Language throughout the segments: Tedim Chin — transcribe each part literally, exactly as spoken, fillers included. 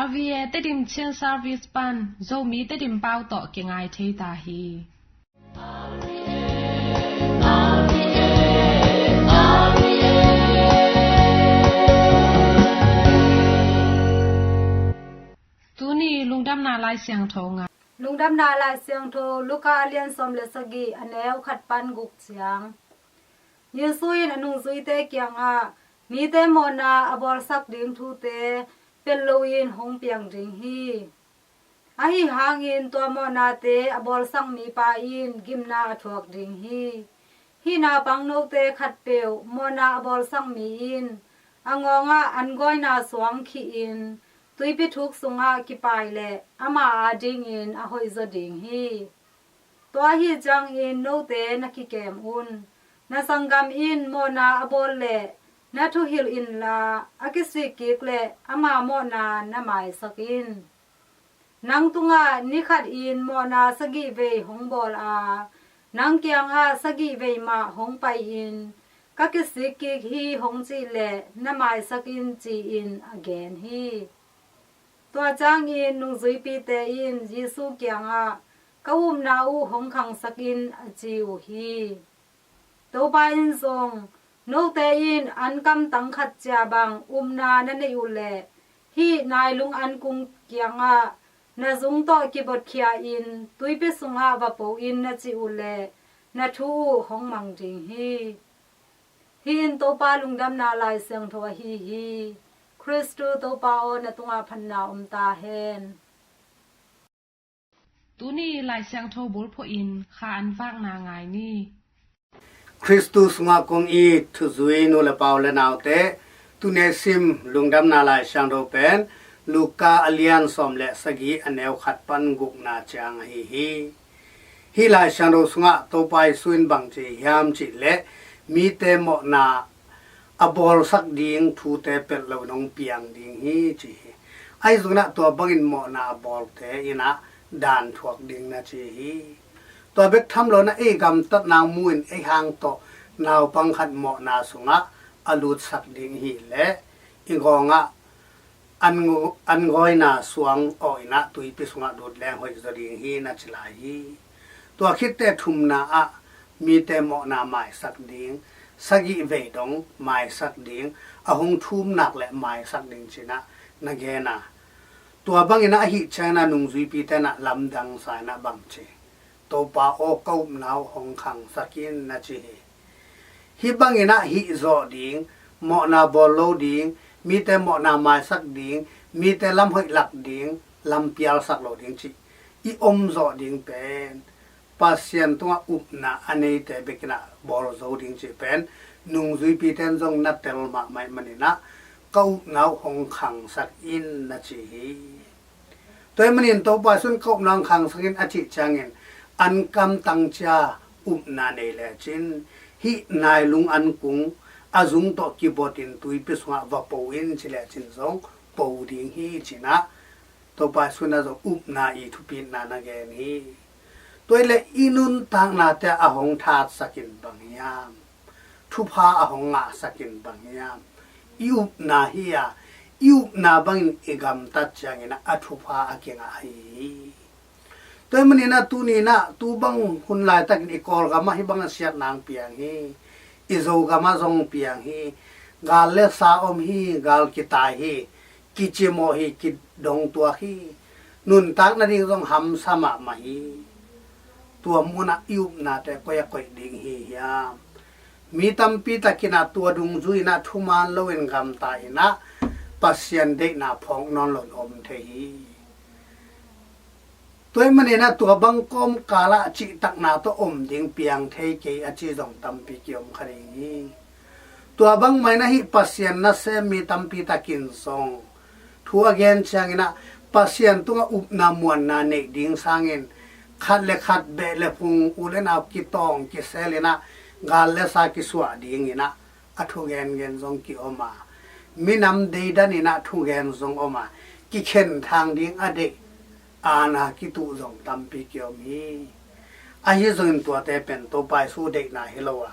R V A Tedim Chin Service pan Zomi Tedim pau tawh kingai thei ta hi. Tuni lungdamna Lai Siangtho ngai. Lungdamna Lai Siangtho Luka a lian sawm le sagih, a neu khat pan guk ciang. Jesu in a nungzuite kiangah mite mawhna a bawlsak ding thute pelh loin hong piang ding hi. Ahi hangin tua mawhnate a bawlsak mipa in gimna a thuak ding hi. Hih naupang note khatpeuh mawhna a bawlsak mi in a ngawngah an gawina suang khihin tuipi thuk sungah kipai leh ama adingin a hoihzaw ding hi. Tua ahi ciangin note na kikem un. Na sanggam in mawhna a bawl leh na thuhilh inla, a kisik kik leh ama mawhna na maisak in. Nang tungah ni khatin mawhna sagih vei hong bawl a, nang kiangah sagih vei mah hong pai-in ka kisik kik hi hong cih leh na maisak in, ci-in a gen hi. Tua ciangin nungzuipite in Jesu kiangah, ka upna uh hong khangsak in, a ci uh hi. Topa in zong, note in an kamtang khat cia bang upna na neih uh leh hih nailung an kung kiangah na zung tawh kibotkhia in tuipi sungah va po in na cih uh leh na thu uh hong mang ding hi. Hih in Topa lungdamna Lai Siangtho ahi hi. Khristu Topa aw, na tungah phatna om ta hen. Tuni Lai Siangtho bulphuh in kha an vakna ngai ni. Khristu sungah kong it thuzui nu le pa u le naute, tuni a sim lungdamna Lai Siangtho pen Luka a lian sawm le sagih, a neu khat pan gukna ciang ahi hi. Hih Lai Siangtho sungah Topa Jesu in bang ci hiam cih leh mite mawhna a bawlsak ding thute pelh lo in hong piang ding hi, ci hi. Ahi zongin ah tua bangin mawhna a bawlte in ah daan thuak ding na ci hi. Tua bek tham lo in ah ei gamtatna mu in ei hang tawh naupang khat mawhna sungah a lutsak ding hi leh i ngawngah an, an gawina suang awh in ah tuipi sungah lut leng hoih zaw ding hi na ci lai hi. Tua khit teh thumna ah mite mawhna maisak ding, sagih vei dong maisak ding, a hong thum nak leh maisak ding ci-in ah na gen a. Tua bangin ah ahih ciangin ah nungzuipite in ah lamdang sa in ah bang ci, Topa aw, ka upna uh hong khangsak in na ci hi. Hih bangin ah hih zawh ding, mawhna bawl lo ding, mite mawhna maisak ding, mite lam hoih lak ding, lam pialsak lo ding cih i om zawh ding pen Pasian tungah upna a neite bek in ah bawl zo ding cih pen nungzuipite in zong na tel mahmah ahih manin ah ka upna uh hong khangsak in na ci hi. Tua ahih manin Topa Jesu in ka upna hong khangsak in a cih ciangin an kamtang cia upna nei lecin hih nailung an kung a zung tawh kibot in tuipi sungah va po in ci lecin zong po ding hi ci-in ah Topa Jesu in ah zong upna i thupitna na gen hi. Tua ahih leh i nuntaknate a hong thatsak in bang hiam? Thupha a hong ngahsak in bang hiam? I upna hi a, i upna bangin i gamtat ciangin ah a thupha a kingah hi. Tua ahih manin ah tuni in ah tu bang hun laitakin i Kawlgam ah hih bang a siatna hong piang hi. I Zogam ah zong piang hi. Gal le sa om hi, gal kitai hi, kicimawh hi, kidongtuak hi. Nuntak nading zong hamsa mahmah hi. Tua munah i upnate koi a koih ding hi hiam? Mi tampi takin ah tua dungzui in ah thuman loin gamta in ah Pasian deihna phawk nawn loin om thei hi. Tua ahih manin ah tua bang kawmkal ah cihtakna tawh om ding piang thei kei a ci zong tampi kiom kha ding hi. Tua bang mah in ah hih Pasian nasem mi tampi takin zong thu a gen ciangin ah Pasian tungah upna muanna neih ding sangin khat le khat beh le phung u le nau kitawng kisel in ah gal le sa kisuah dingin ah a thugengen zong kiom a, minam deidan in ah thugen zong om a, kikhenthang ding a deih aana kituh zong tampi kiom hi. Ahi zongin tuate pen Topa Jesu deihna hi lo a,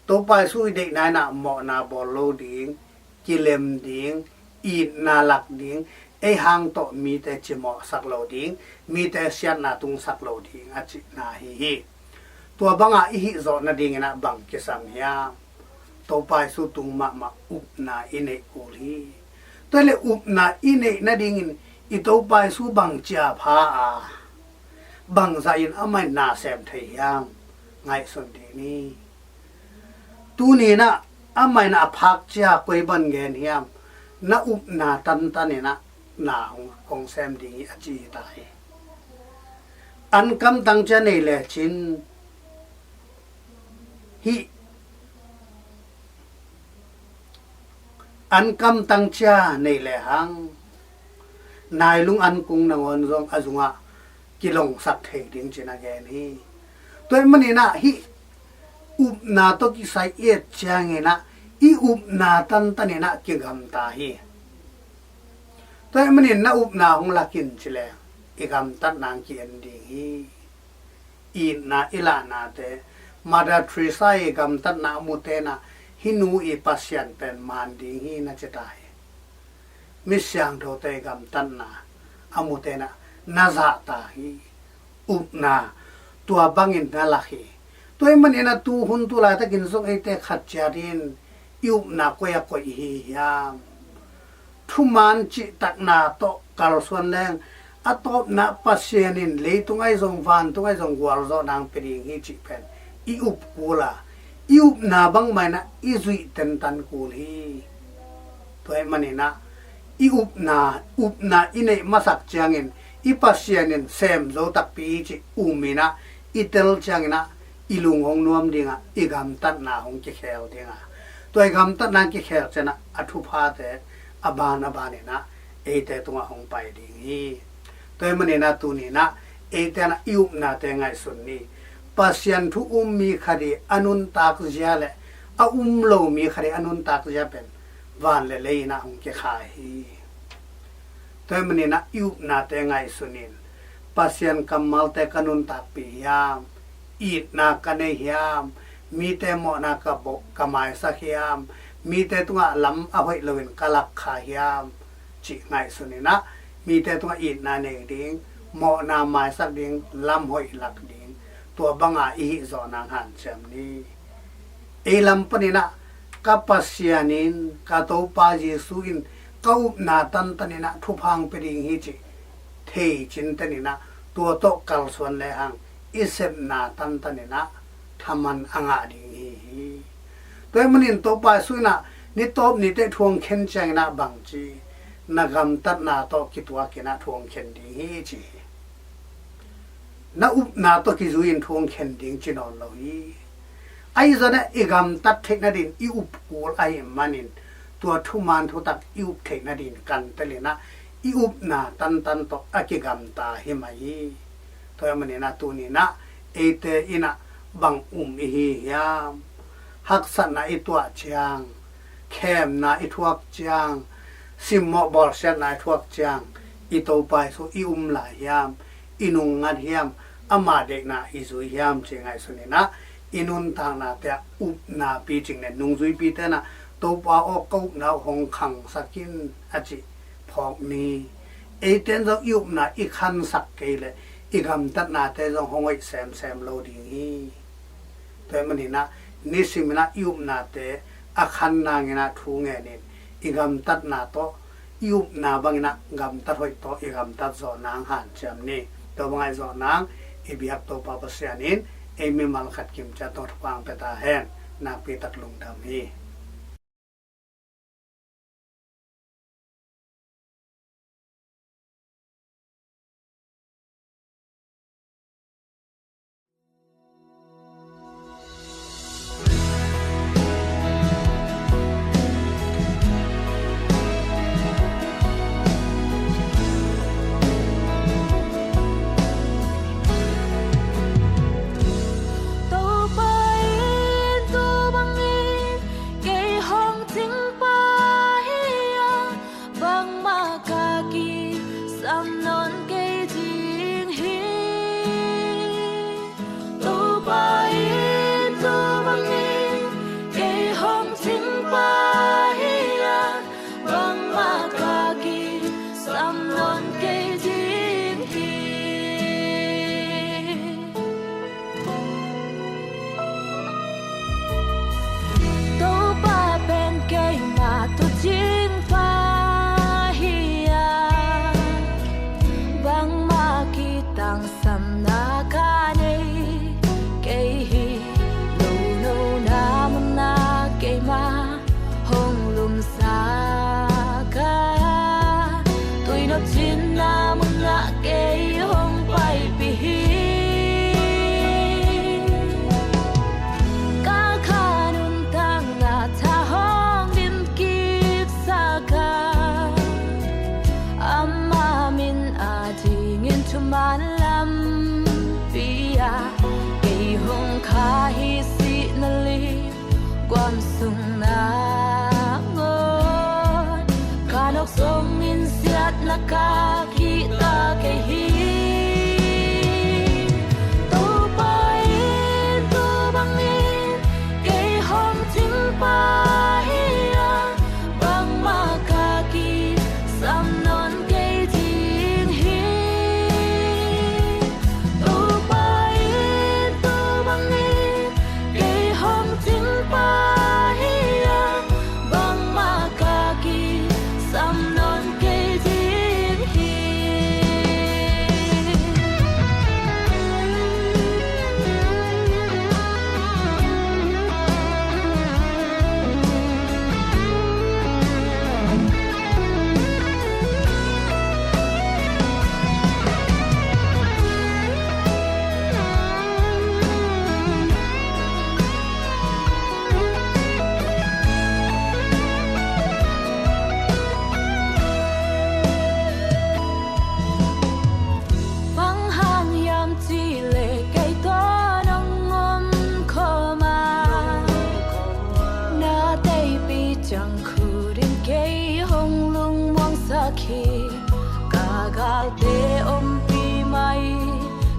Topa Jesu i deihna in ah mawhna bawl lo ding, kilem ding, itna lak ding, ei hang tawh mite cimawhsak lo ding, mite siatna tungsak lo ding a cihna ahi hi. Tua banga i hih zawh nadingin ah bang kisam hiam? Topa Jesu tung mahmah upna i neih kul hi. Tua le upna i neih nadingin i Topa Jesu bang ciapha a, bang zahin amah in na sem thei hiam? Ngaihsun ding ni. Tuni-in ah amah in a phak cia koi bang gen hiam? Na upna tantan in ah na hong, hong sem ding hi a ci hi ta hi. An kamtang cia nei lecin hih an kamtang cia nei lehang nailung an kung nangawn zong a zungah kilongsak thei ding cin a gen hi. Tua ahih manin ah hih upna tawh kisai i et ciangin ah i upna tantan in ah kigamta hi. Tua ahih manin na upna hong lak in ci leng i gamtatna hong ki-en ding hi. Itna i lahnate, Mother Teresa i gamtatna a mute in ah hih nu i Pasian pen man ding hi na ci ta hi. Mi siangthote i gamtatna a mute in ah na zahta hi. Upna tua bangin na lak hi. Tua ahih manin ah tu hun tu laitakin zong eite khat ciat in i upna koi ah koih i hi hiam? Thuman cihtakna tawh kalsuan leng a tawpna Pasian in leitung ahi zong vantung ahi zong gualzawhna hong pia ding hi cih pen i up kul a, i upna bangmah in ah i zuih tentan kul hi. Tua ahih manin ah i upna, upna i neih masak ciangin i Pasian in sem zo takpi hi cih um in ah i tel ciangin ah i lung hong nuam ding a, i gamtatna hong kikhel ding a, tua i gamtatna hong kikhel ciangin ah a thuphate a ban a ban in ah eite tungah hong pai ding hi. Tua ahih manin ah tuni-in ah eite in ah i upnate ngaihsun ni. Pasian thu um mi khat i a nuntak zia le a um lo mi khat i a nuntak zia pen van le lei in ah hong kikhai hi. Tua ahih manin ah i upnate ngaihsun in, Pasian kammalte ka nuntakpih hiam? Itna ka nei hiam? Mite mawhna ka bawh, ka maisak hiam? Mite tungah lam a hoih loin ka lak kha hiam? Cih ngaihsun in ah mite tungah itna nei ding, mawhna maisak ding, lam hoih lak ding, tua banga i hih zawh nang hanciam ni. Ei lam panin ah ka Pasian in, ka Topa Jesu in ka upna tantan in ah thupha hong pia ding hi cih thei cinten in ah tua tawh kalsuan lehang i sepna tantan in ah thaman a ngah ding hi hi. Tua ahih manin Topa Jesu in ah ni tawp ni teh thu hong khen ciangin ah bang ci, na gamtatna tawh kituak in ah thu hong khen ding hi ci hi. Na upna tawh kizui in thu hong khen ding ci nawn lo hi. Ahi zongin ah i gamtat theih nadin i up kul ahih manin tua thuman thutak i up theih nadin kan tel in ah i upna tantan tawh a kigamta hi mah hi. Tua ahih manin ah tuni-in ah eite in ah bang um i hi hiam? Haksatna i tuah ciang, khemna i thuak ciang, simmawh bawlsiatna i thuak ciang, i Topa Jesu i um lai hiam, i nungngat hiam, ama deihna i zui hiam cih ngaihsun in ah i nuntaknate ah upna picing le nungzuipite in ah Topa aw, ka upna uh hong khangsak in a cih phawk ni. Eite in zong i upna i khansak kei leh i gamtatnate zong hong hoih semsem lo ding hi. Tua ahih manin ah nisim in ah i upnate a khan nang in ah thu ngen in, i gamtatna tawh i upna bangin ah gamtat hoih tawh i gamtat zawh nang hanciam ni. Tua bang a i zawh nang i biak Topa Pasian in ei mimal khat kim ciat tawh thupha hong pia ta hen. Nakpi tak lungdam hi. Topa in tua bangin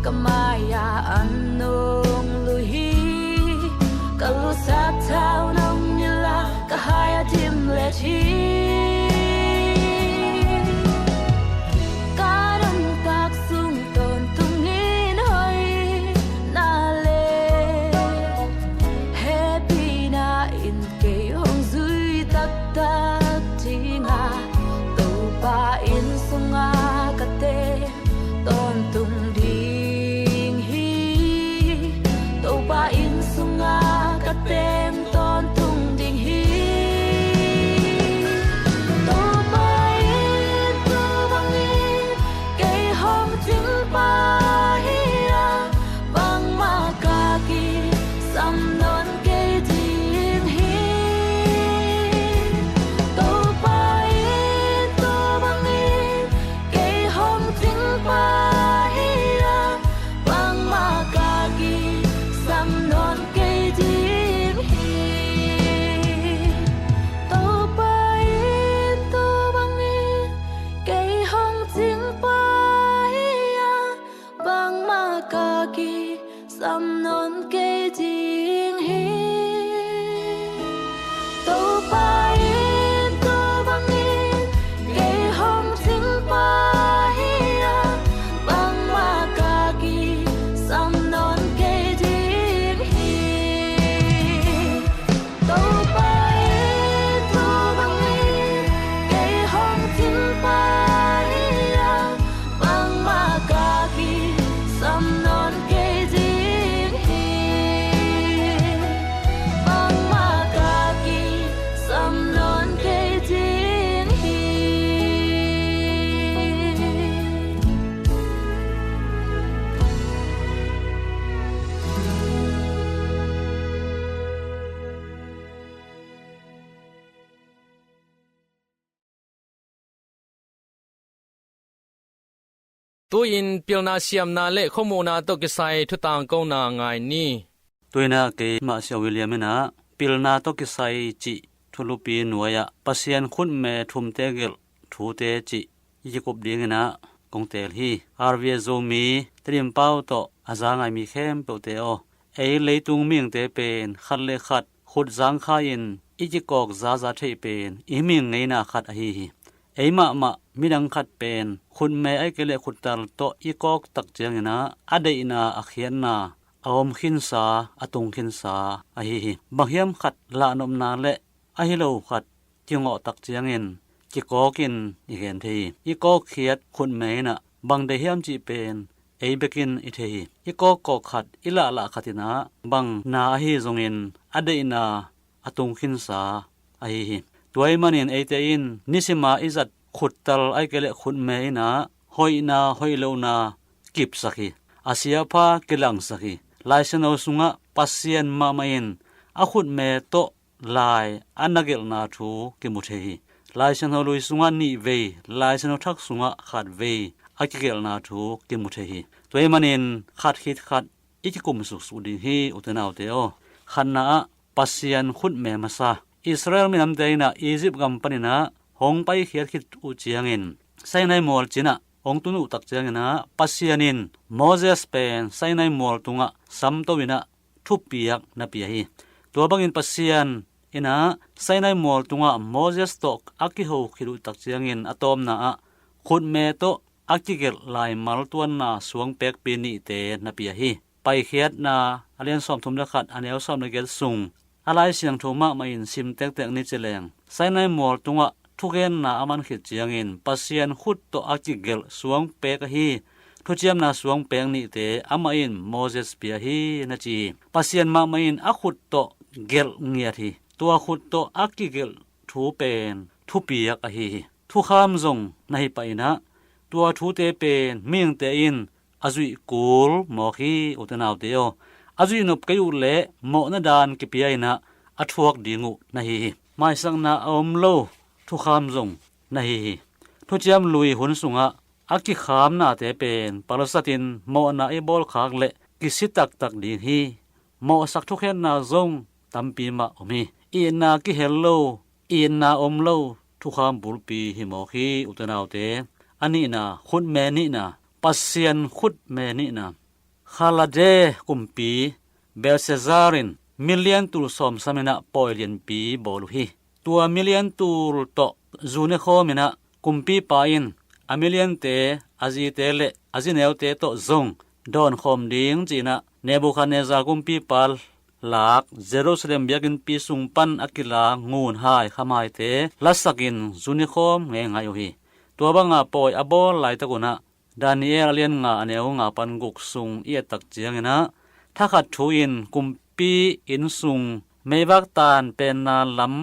Ka mai-ah an nong luh hi. Ka lusak thau nong nilh a, ka hai a dimlet hi. Ka nuntak sung tawntungin hoihna le hehpihna in kei hong zui taktak ding a, Topa inn sungah ka teng tawntung ding hi. Topa inn sungah ka teng tawntung ding hi. Topa inn tua bangin kei hong cingpa hi a, bangmah ka kisam nawn kei ding hi. Topa inn tua bangin kei hong cingpa hi a, bangmah ka kisam nawn kei ding hi. Topa inn tua bangin kei hong cingpa hi a, bangmah ka kisam nawn kei ding hi. Topa inn tua bangin kei hong cingpa hi a, bangmah ka kisam nawn kei ding hi. Topa inn tua bangin kei hong cingpa hi a, bangmah ka kisam nawn kei ding hi. Bangmah ka kisam nawn kei ding hi. Tu-in pilna siamna le khuamuhna tawh kisai thutangkona ngai ni. Tu-in ah keimah Sia William in ah pilna tawh kisai cih thulupi nuai-ah Pasian khutme thumte gelh thute cih i kikup dingin ah kong teel hi. R V A Zomi Tedim pau tawh a za ngai mi khempeuhte aw, ei leitung mihingte pen khat le khat khut zangkhai-in i kikawk zaza theih pen i mihing ngeina khat ahi hi. Ei mahmah midang khat pen khutme ahih kei leh khuttal tawh i kawk tak ciangin ah a deihna, a khiatna, a om khinsa, a tung khinsa ahi hi. Bang hiam khat lahnopna le ahi lo khat kingawh tak ciangin kikawkin i gen thei hi. I kawkkhiat khutme in ah bang deih hiam cih pen ei bekin i thei hi. I kawkkawk khat, i lahlah khat in ah bang na ahi zongin a deihna, a tung khinsa ahi hi. Tua ahih manin eite in nisima i zat khuttal ahih kei leh khutme in ah hoihna, hoih lohna kipsak hi. A siapha kilangsak hi. Laisiangtho sungah Pasian mahmah in a khutme tawh lai a na gelhna thu kimu thei hi. Laisiangtho lui sungah nih vei, Laisiangtho thak sungah khat vei a kigelhna thu kimu thei hi. Tua ahih manin khat khit khat i kikum suksuk ding hi, ute naute aw. Khatna ah Pasian khutme masa. Israel minamte in ah Egypt gam panin ah hong paikhiat khit uh ciangin, Sinai mual cin ah hong tun uh tak ciangin ah Pasian in Moses pen Sinai mual tungah samto in ah thupiak na pia hi. Tua bangin Pasian in ah Sinai mual tungah Moses tawh a kiho khit uh tak ciangin a tawpna ah khutme tawh a kigelh laimal tuanna suangpekpi nihte na pia hi. Paikhiatna a lian sawmthum le khat, a neu sawm le giat sung a Lai Siangtho mahmah in sim tektek ni ci leng, Sinai mual tungah thugenna a man khit ciangin Pasian khut tawh a kigelh suangpek ahi thuciamna suangpek nihte amah in Moses pia hi na ci hi. Pasian mahmah in a khut tawh gelh ngiat hi. Tua khut tawh a kigelh thu pen thupiak ahi hi. Thukham zong na hi pah in ah tua thute pen mihingte in a zuih kul mawk hi, ute naute aw. A zuih nop kei uh leh mawhna dan kipia in ah a thuak ding uh na hi hi. Maisakna a om lo thukham zong na hi hi. Thuciam lui hun sungah a kikhamnate pen palsatin mawhna i bawlkhak leh kisi taktak ding hi. Mawhsak thukhenna zong tampi mah om hi. Itna kihel lo, itna om lo thukham bulpi hi mawk hi, ute naute. A nihna, khutme nihna, Pasian khutme nihna. Khalade kumpi Belshazzar in milian tul sawm sam in ah pawi lianpi bawl uh hi. Tua milian tul tawh zu ne khawm in ah kumpipa in a miliante, a zite le a zineute tawh zong dawnkhawm ding ci-in ah Nebukhadnezzar kumpipa lak Jerusalem biakinnpi sung pan a kila ngunhai khamhaite lasakin zu ne khawm ngeingai uh hi. Tua banga pawi a bawl laitak un ah Daniel a lian nga a neu nga pan guk sung i et tak ciangin ah thakhat thu in kumpi inn sung meivak tan penna lam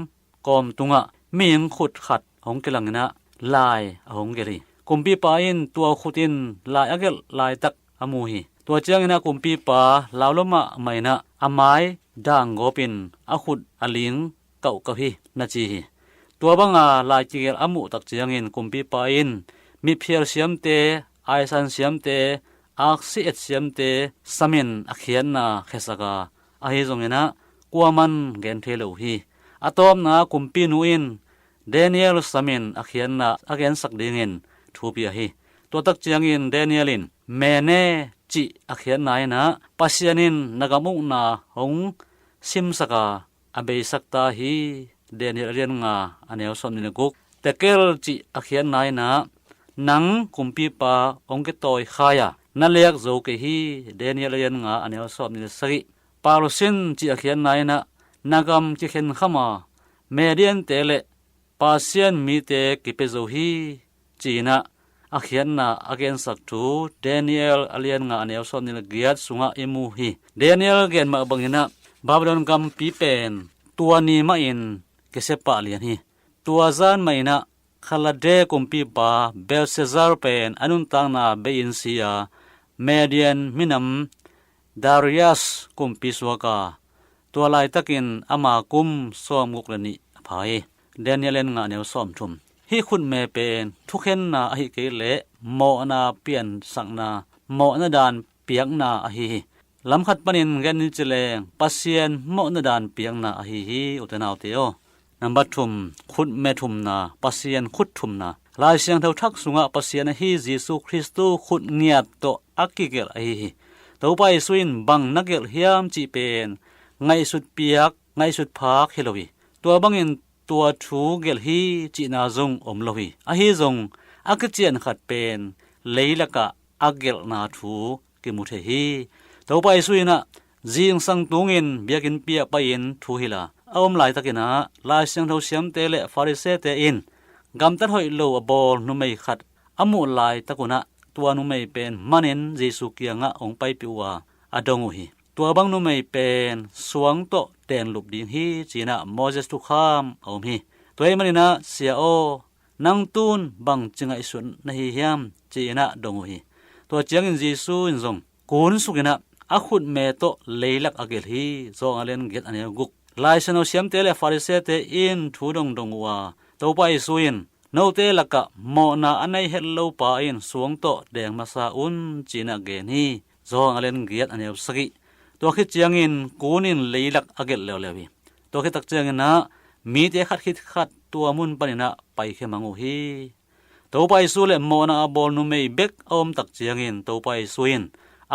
kawm tungah mihing khut khat hong kilang in ah lai a hong gelh hi. Kumpipa in tua khut in lai a gelh laitak a mu hi. Tua ciangin ah kumpipa lau lua mahmah in ah a mai dang gawp in a khut a ling kauhkauh hi, na ci hi. Tua banga lai kigelh a muh tak ciangin kumpipa in mitphial siamte, aisan siamte, aksi et siamte samin a khiatna khiasak a, ahi zongin ah kuaman gen thei lo uh hi. A tawpna kumpinu in Daniel samin a khiatna a gensak dingin thu pia hi. Tua tak ciangin Daniel in Mene cih a khiatna in ah Pasian in na gam ukna hong simsak a, a beisak ta hi. Daniel a lian nga a neu sawmnih le guk. Tekel cih a khiatna in ah nang kumpipa hong kitawi khai a, na leek zo kei hi. Daniel a lian nga a neu sawmnih le sagih. Parsin cih a khiatna in ah na gam kikhenkham a, Mediante le Pasian mite kipia zo hi, ci-in ah a khiatna a gensak thu Daniel a lian nga a neu sawmnih le giat sungah i mu hi. Daniel gen mah bangin ah Babylon gampi pen tua ni mahin kisia pah lian hi. Tua zan mahin ah Khalade kumpipa Belshazzar pen a nuntakna bei-in si a, Median minam Darius kumpi suak a, tua laitakin ama kum sawmguk le nih a pha hi. Daniel a lian nga a neu sawmthum. Hih khutme pen thukhenna ahih kei leh mawhna piansakna, mawhna daan piakna ahi hi. Lam khat panin gen ni ci leng Pasian mawhna daan piakna ahi hi, ute naute aw. Nambat thum, khutme thumna, Pasian khut thumna. Lai Siangtho Thak sungah Pasian ahi Jesu Khristu khut ngiat tawh a kigelh ahi hi. Topa Jesu in bang na gelh hiam cih pen ngaihsut piak, ngaihsut phak hi lo hi. Tua bangin tua thu gelh hi cihna zong om lo hi. Ahi zong a kician khat pen leilakah a gelhna thu kimu thei hi. Topa Jesu in ah zingsang tungin biakinnpi ah pai-in thu hilh a, a om laitakin ah Lai Siangtho siamte le Farisee-te in gamtat hoih lo a bawl numei khat a muh laitak un ah tua numei pen manin Jesu kiangah hong paipih uh a, a dong uh hi. Tua bang numei pen suang tawh denglup ding hi, ci-in ah Moses thukham a om hi. Tua ahih manin ah, "Sia aw, nang tun bangci ngaihsut na hi hiam?" ci-in ah dong uh hi. Tua ciangin Jesu in zong kun sukin ah a khutme tawh leilak a gelh hi. Johan a lian giat a neu guk. Lai Siangtho siamte le Farisee-te in thu dongdong uh a, Topa Jesu in, "Note lakah mawhna a nei het lo pa in suang tawh deng masa un," ci-in ah gen hi. Johan a lian giat a neu sagih. Tua khit ciangin kun in leilak a gelh leuleu hi. Tua khit tak ciangin ah mite khat khit khat tua mun panin ah paikhia mang uh hi. Topa Jesu le mawhna a bawl numei bek a om tak ciangin Topa Jesu in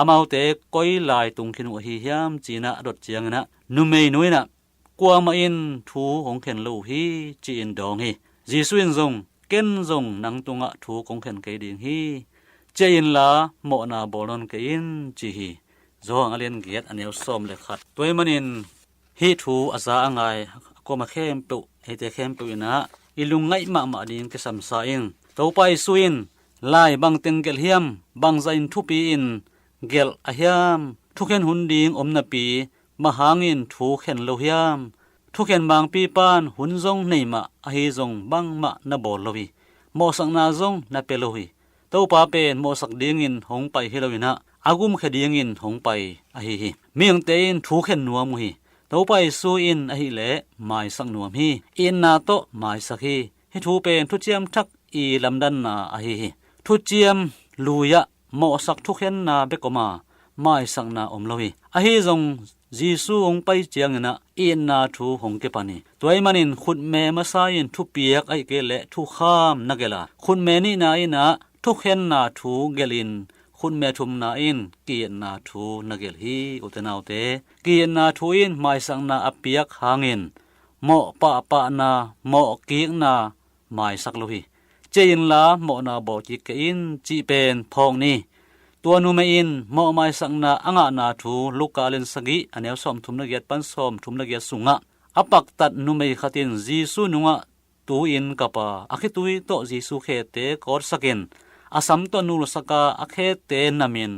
amaute koi lai tung khin uh ahi hiam ci-in ah a dot ciangin ah numeinu in ah, "Kuamah in thu hong khen lo uh hi," ci-in dawng hi. Jesu in zong, "Ken zong nang tungah thu kong khen kei ding hi. Ciah inla mawhna bawl nawn kei in," ci hi. Johan a lian giat a neu sawm le khat. Tua ahih manin hih thu a za a ngai a kuama khempeuh, eite khempeuh in ah i lungngaih mahmah ding kisam sa ing. Topa Jesu in lai bangteng gelh hiam, bangzah in thupi in gelh a hiam, thukhen hun ding om napi bang hangin thu khen lo hiam? Thukhen mangpi pan hun zong nei mah, ahi zong bangmah na bawl lo hi. Mawhsakna zong na pia lo hi. Topa pen mawhsak dingin hong pai hi lo in ah, a gumkhia dingin hong pai ahi hi. Mihingte in thu khen nuam uh hi. Topa Jesu in ahih leh maisak nuam hi. Itna tawh maisak hi. Hih thu pen thuciam thak i lamdanna ahi hi. Thuciam lui-ah mawhsak thukhenna bek om a, maisakna om lo hi. Ahi zong Jesu hong pai ciangin ah itna thu hong kipan hi. Tua ahih manin khutme masa in thupiak ahih kei leh thukham na gelh a, khutme nihna in ah thukhenna thu gelhin khutme thumna in ki-itna thu na gelh hi. Ute naute, ki-itna thu in maisakna a piak hangin mawh pahpahna, mawh kikna maisak lo hi. Ciah inla mawhna bawl kik kei in cih pen phawk ni. Tua numei in mawh maisakna a ngahna thu Luka lian sagih a neu sawmthum le giat pan sawmthum le giat sungah a paktat numei khat in Jesu nungah tu-in kap a, a khitui tawh Jesu khete kawtsakin a sam tawh nulsak a, a khete namin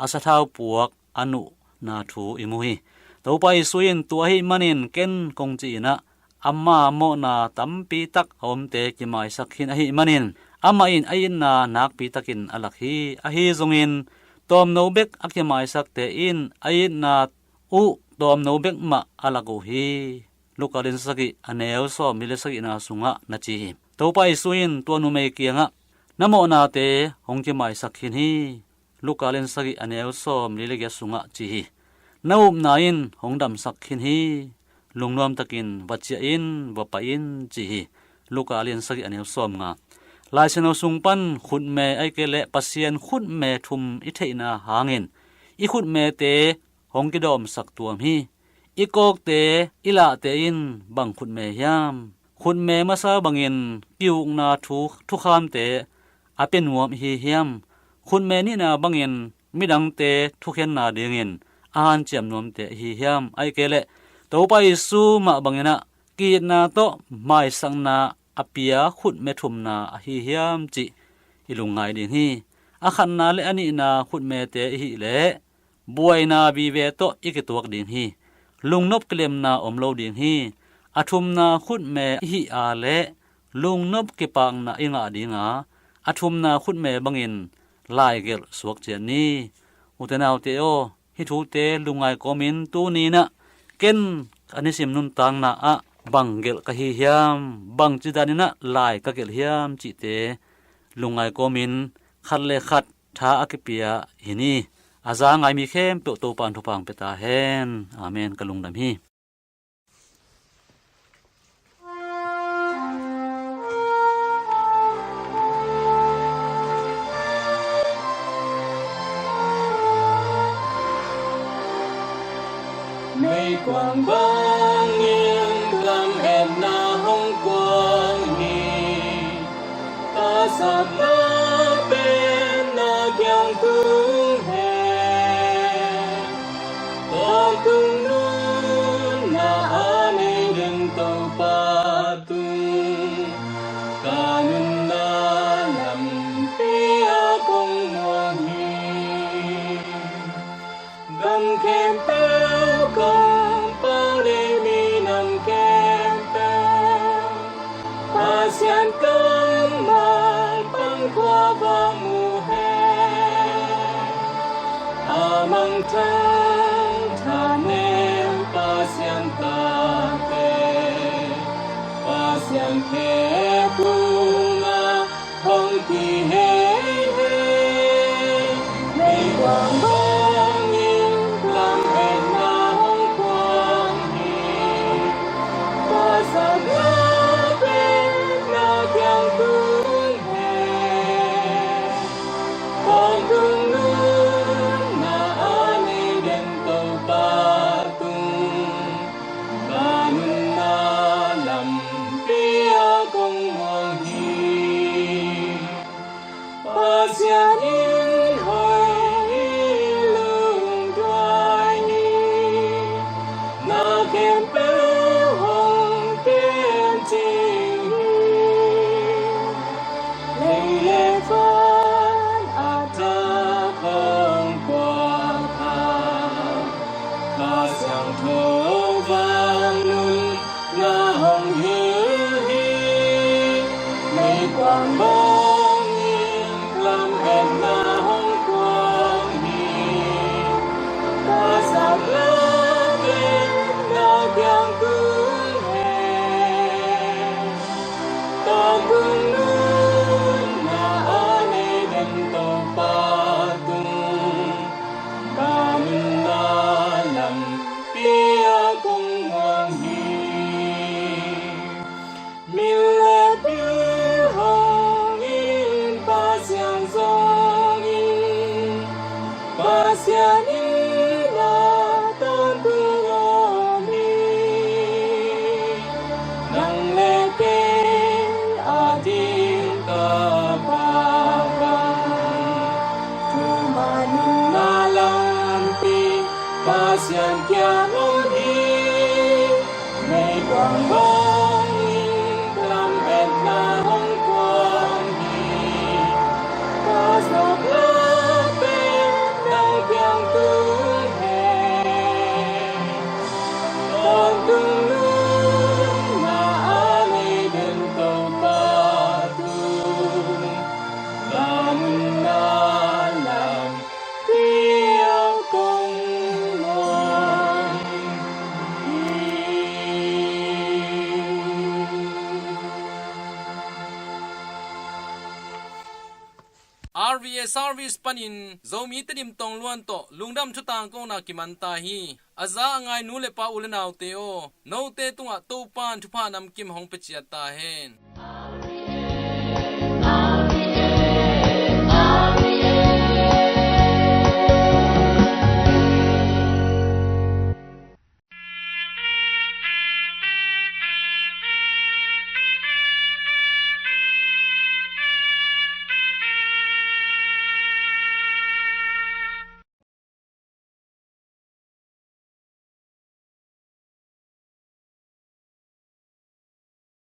a sathau puak a nuhna thu i mu hi. Topa Jesu in tua ahih manin ken kong ci-in ah, ama mawhna tampi tak a omte kimaisak khin ahih manin, amah in a itna nakpi takin a lak hi. Ahi zongin tawmno bek a kimaisakte in a itna uh tawmno bek mah a lak uh hi. Luka lian sagih a neu sawmli le sagihna sungah na ci hi. Topa Jesu in tua numei kiangah, na mawhnate hong kimaisak khin hi. Luka lian sagih a neu sawmli le giat sungah ci hi. Na upna in hong damsak khin hi. Lungnuam takin va ciah in, va pai in ci hi. Luka lian sagih a neu sawmnga. Lai Siangtho sung pan khutme ahih kei leh Pasian khutme thum i theihna hangin i khutmete hong kidawmsak tuam hi. I kawkte, i lahte in bang khutme hiam? Khutme masa bangin ki-ukna thu, thukhamte a pia nuam i hi hiam? Khutme nihna bangin midangte thukhenna dingin a hanciam nuamte i hi hiam? Ahih kei leh Topa Jesu mah bangin ah ki-itna tawh maisakna a pia khutme thumna ahi hiam cih i lungngai ding hi. A khatna le a nihna khutmete i hih leh buaina vive tawh i kituak ding hi. Lungnop kilemna om lo ding hi. A thumna khutme i hih a leh lungnop kipakna i ngah ding a, a thumna khutme bangin laigelh suak ciat ni. Ute naute aw, hih thute lungngai kawmin tuni-in ah ken a nisim nuntakna ah bang gelh ka hi hiam, bangci danin ah lai ka gelh hiam cihte lungngai kawmin khat le khat tha a kipia hi ni. A za ngai mi khempeuh Topa in thupha hong pia ta hen. Amen. Ka lungdam hi. Meikuang bangin lametna hong kuang hi. Ka satna pen na kiang tung hen. Tawntung nunna a nei den Topa tung, ka nunna lampi ah kong muang hi. Gam khempeuh kong pau le minam khempeuh, Pasian kammal pan khua va mu hen. A mangthang thanem Pasian tate, Pasian khe kung ah hong kihei hen. Meikuang bangin lametna hong kuang hi. Ka satna pen na kiang tung hen. Tawntung nunna a nei den Topa tung, ka nunna lampi ah kong muang hi. Pasian in hoi hi, lungduai hi. Na khempeuh hong tencing hi. Lei le van a thak hong puak a, Kha Siangtho vangnun na hong hilh hi. Meikuang bangin lametna hong kuang hi. Ka satna pen na kiang tung hen. Tawntung nunna a nei den Topa tung, ka nunna lampi ah kong muang hi. Min le bil hong in, Pasian zong in, Sian kiang om hi, meikuang bawng in lam etna hong kuang hi. Ka zawk la pen nang kiang tung hen. Tawntung nunna a nei den Topa tung, na nunna lam piang kong muang hi. R V A service panin Zomi Tedim tong luan tawh lungdam thutang kona kiman ta hi. A za a ngai nu le pa, u le naute aw, note tungah Topan thupha namkim hong pia ciat ta hen.